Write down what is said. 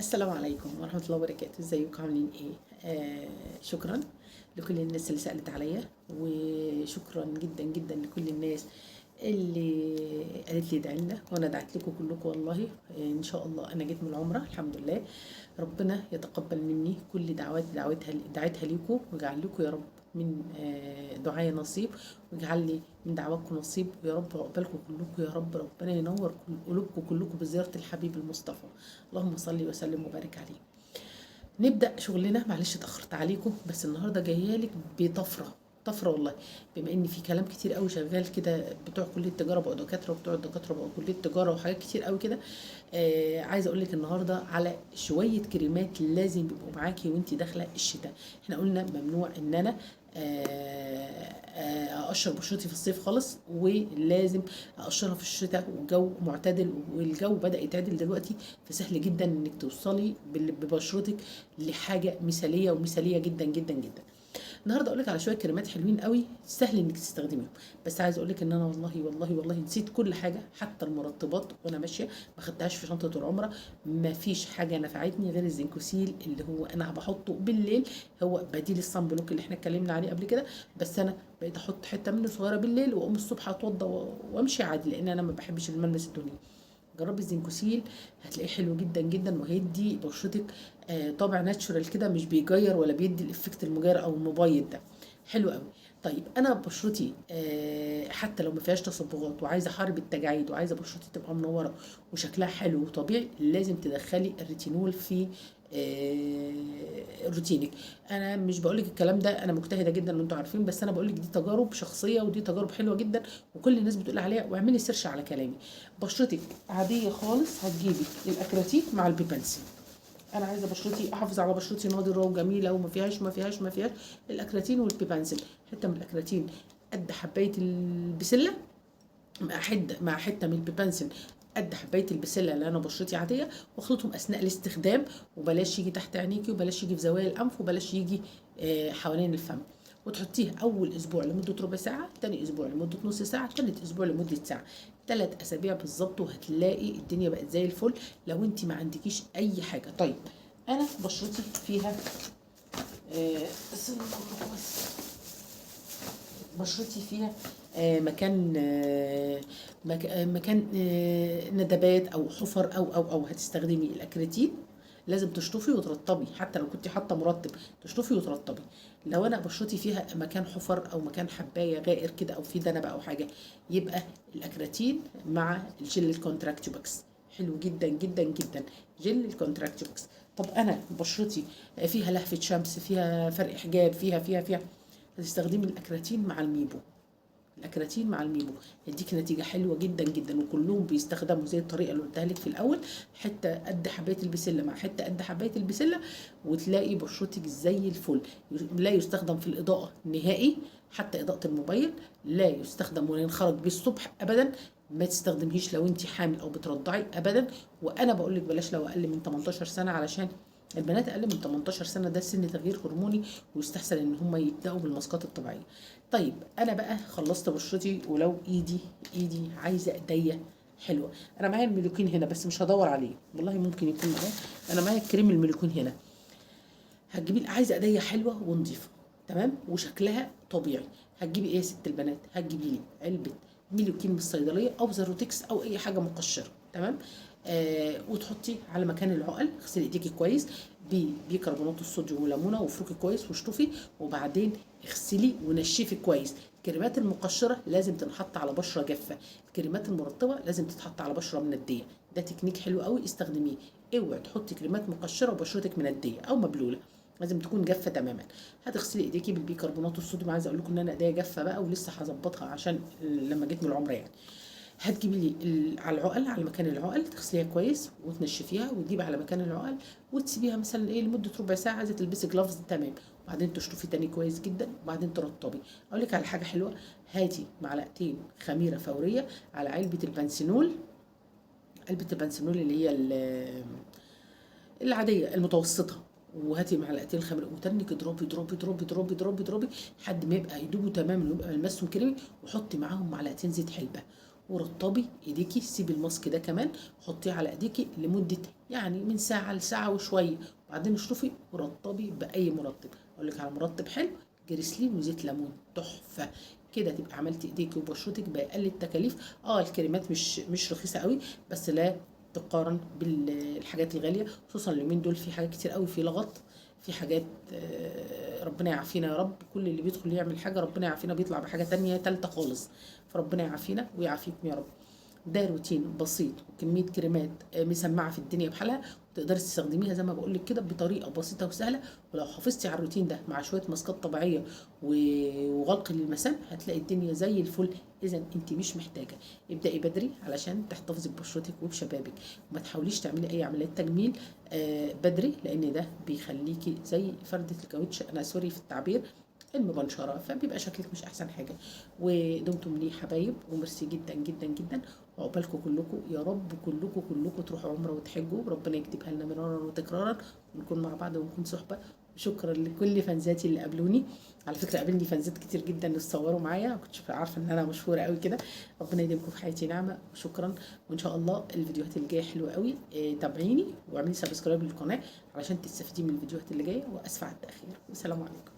السلام عليكم ورحمة الله وبركاته. ازيكم عاملين ايه؟ شكرا لكل الناس اللي سألت عليا، وشكرا جدا جدا لكل الناس اللي قالت لي ادعي لنا، وانا دعيت لكم كلكم والله. ان شاء الله انا جيت من العمرة الحمد لله. ربنا يتقبل مني كل دعوات دعيتها ليكم، ويجعل لكم يا رب من دعايا نصيب، ويجعل لي من دعواتكم نصيب، ويا رب عقبالكم كلكم يا رب. ربنا ينور قلوبكم كلكم بزيارة الحبيب المصطفى، اللهم صل وسلم وبارك عليه. نبدأ شغلنا. معلش اتأخرت عليكم، بس النهارده جايالك بطفرة طفرة والله. بما ان في كلام كتير قوي شغال كده، بتوع كلية تجارة بقوا دكاترة، وبتوع الدكاترة بقوا كلية تجارة، وحاجات كتير قوي كده. عايزة اقول لك النهارده على شوية كريمات لازم يبقوا معاكي وانتي داخلة الشتاء. احنا قلنا ممنوع ان انا اقشر بشرتي في الصيف خالص، ولازم اقشرها في الشتاء والجو معتدل، والجو بدأ يتعدل دلوقتي، فسهل جدا انك توصلي ببشرتك لحاجة مثالية ومثالية جدا جدا جدا. النهارده اقول لك على شوية كريمات حلوين قوي سهل انك تستخدميهم، بس عايزه اقول لك ان انا والله والله والله نسيت كل حاجة، حتى المرطبات وانا ماشية ما خدتهاش في شنطه العمرة. ما فيش حاجة نفعتني غير الزنكوسيل اللي هو انا بحطه بالليل، هو بديل ال sun block اللي احنا اتكلمنا عليه قبل كده، بس انا بقيت احط حتة منه صغيرة بالليل واقوم الصبح اتوضى وامشي عادي، لان انا ما بحبش الملمس الدهني. جربي الزنكوسيل هتلاقيه حلو جدا جدا، وهيدي بشرتك طابع natural كده، مش بيجير ولا بيدي ال effect المجير او المبيض ده، حلو قوي. طيب انا بشرتي حتى لو ما فيهاش تصبغات، وعايزه احارب التجاعيد، وعايزه بشرتي تبقى منورة وشكلها حلو وطبيعي، لازم تدخلي الريتينول في روتينك. انا مش بقولك الكلام ده، انا مجتهدة جدا وانتوا عارفين، بس انا بقولك دي تجارب شخصية ودي تجارب حلوة جدا وكل الناس بتقول عليها، واعملي search على كلامي. بشرتك عادية خالص، هتجيبي الاكراتين مع البيبانسين. انا عايزه بشرتي احافظ على بشرتي نضرة وجميلة وما فيهاش ما فيهاش ما فيهاش. الاكراتين والبيبانسين، حتة من الاكراتين قد حبايه البسله مع حتة من البيبانسين قد حبايه البسله اللي انا بشرتي عادية، واخلطهم اثناء الاستخدام، وبلاش يجي تحت عينيكي، وبلاش يجي في زوايا الانف، وبلاش يجي حوالين الفم. وتحطيه اول اسبوع لمدة ربع ساعة، تاني اسبوع لمدة نص ساعة، تالت اسبوع لمدة ساعة، 3 اسابيع بالظبط، وهتلاقي الدنيا بقت زي الفل لو انت ما عندكيش اي حاجة. طيب انا بشرتي فيها بس بشرتي فيها مكان مكان ندبات او حفر او او او، هتستخدمي الاكريتين. لازم تشطفي وترطبي، حتى لو كنتي حاطه مرطب تشطفي وترطبي. لو انا بشرتي فيها مكان حفر او مكان حبايه غائر كده او في دنبه او حاجة، يبقى الاكراتين مع الجل الكونتراكتوبكس حلو جدا جدا جدا، جل الكونتراكتوبكس. طب انا بشرتي فيها لهفة شمس، فيها فرق حجاب، فيها فيها فيها، هتستخدمي الاكراتين مع الميبو. الاكراتين مع الميبو يديك نتيجة حلوة جدا جدا، وكلهم بيستخدموا زي الطريقة اللي قلتها لك في الاول، حتة قد حبايه البسله مع حتة قد حبايه البسله، وتلاقي بشرتك زي الفل. لا يستخدم في الاضاءة نهائي، حتى اضاءه الموبايل لا يستخدم، ولا ينخرج بيه الصبح ابدا. ما تستخدمهيش لو انت حامل او بترضعي ابدا. وانا بقول لك بلاش لو اقل من 18 سنة، علشان البنات اقل من 18 سنة ده سن تغيير هرموني، ويستحسن ان هم يبداوا بالماسكات الطبيعية. طيب انا بقى خلصت بشرتي، ولو ايدي عايزه ايديا حلوة، انا معايا الميلوكين هنا بس مش هدور عليه والله، ممكن يكون معايا، انا معايا كريم الميلوكين هنا. هتجيبي عايزه ايديا حلوة ونظيفه تمام وشكلها طبيعي، هتجيبي ايه يا ست البنات؟ هتجيبي لي علبة ميلوكين من الصيدلية او زاروتكس او اي حاجة مقشره تمام، وتحطي على مكان العقل. اغسلي ايديكي كويس بيكربونات الصوديوم وليمونه، وافركي كويس واشطفي، وبعدين اغسلي ونشفي كويس. الكريمات المقشره لازم تنحط على بشره جافة، الكريمات المرطبه لازم تتحط على بشره منديه. ده تكنيك حلو قوي استخدميه. اوعي تحطي كريمات مقشره وبشرتك منديه او مبلوله، لازم تكون جافة تماما. هتغسلي ايديكي بالبيكربونات الصوديوم. عايزه اقول لكم ان انا ايديا جافة بقى ولسه هظبطها عشان لما جيت من العمرة يعني. هتجيبي لي على العقل، على مكان العقل تغسليها كويس وتنشفيها، وتجيبي على مكان العقل وتسيبيها مثلا ايه لمدة ربع ساعة. عايزه تلبسي gloves تمام، وبعدين تشطفي تاني كويس جدا، وبعدين ترطبي. اقول لك على حاجة حلوة، هاتي معلقتين خميره فورية على علبة البنسينول، علبة البنسينول اللي هي العادية المتوسطة، وهاتي معلقتين خميره وتنك اضربي اضربي اضربي اضربي اضربي اضربي لحد ما يبقى يدوبوا تماما ويبقى ملمسهم كريمي، وحطي معاهم معلقتين زيت حلبة، ورطبي ايديكي. سيبي الماسك ده كمان حطيه على ايديكي لمدة يعني من ساعة لساعة وشوية، وبعدين اشطفي ورطبي باي مرطب. اقول لك على مرطب حلو، جريسلين وزيت ليمون، تحفة كده. تبقى عملتي ايديكي وبشرتك باقل التكاليف. الكريمات مش رخيصة قوي، بس لا تقارن بالحاجات الغالية، خصوصا اليومين دول في حاجات كتير قوي، في لغط، في حاجات، ربنا يعافينا يا رب. كل اللي بيدخل يعمل حاجة ربنا يعافينا بيطلع بحاجة تانية تالتة خالص، فربنا يعافينا ويعافيكم يا رب. ده روتين بسيط وكمية كريمات مسمعه في الدنيا بحالها، وتقدري تستخدميها زي ما بقول لك كده بطريقة بسيطة وسهلة. ولو حافظتي على الروتين ده مع شوية ماسكات طبيعية وغلق للمسام هتلاقي الدنيا زي الفل. اذا انت مش محتاجه، ابدأي بدري علشان تحتفظي ببشرتك وبشبابك، وما تحاوليش تعملي اي عمليات تجميل بدري، لان ده بيخليكي زي فردة الكاوتش، انا sorry في التعبير، المبنشره، فبيبقى شكلك مش احسن حاجة. ودمتم لي حبايب، وميرسي جدا جدا جدا، وعقبالكم كلكم يا رب، كلكم كلكم تروحوا عمره وتحجوا، ربنا يكتبها لنا مرارا وتكرارا، ونكون مع بعض ونكون صحبه. وشكرا لكل فانزاتي اللي قابلوني، على فكرة قابلني فانزات كتير جدا اللي اتصوروا معايا، ما كنتش عارفه ان انا مشهورة قوي كده. ربنا يديمكم في حياتي نعمه، وشكرا. وان شاء الله الفيديوهات اللي جاية حلوة قوي، تابعيني واعملي subscribe للقناة علشان تستفيدي من الفيديوهات اللي جاية. واسفه على التاخير، والسلام عليكم.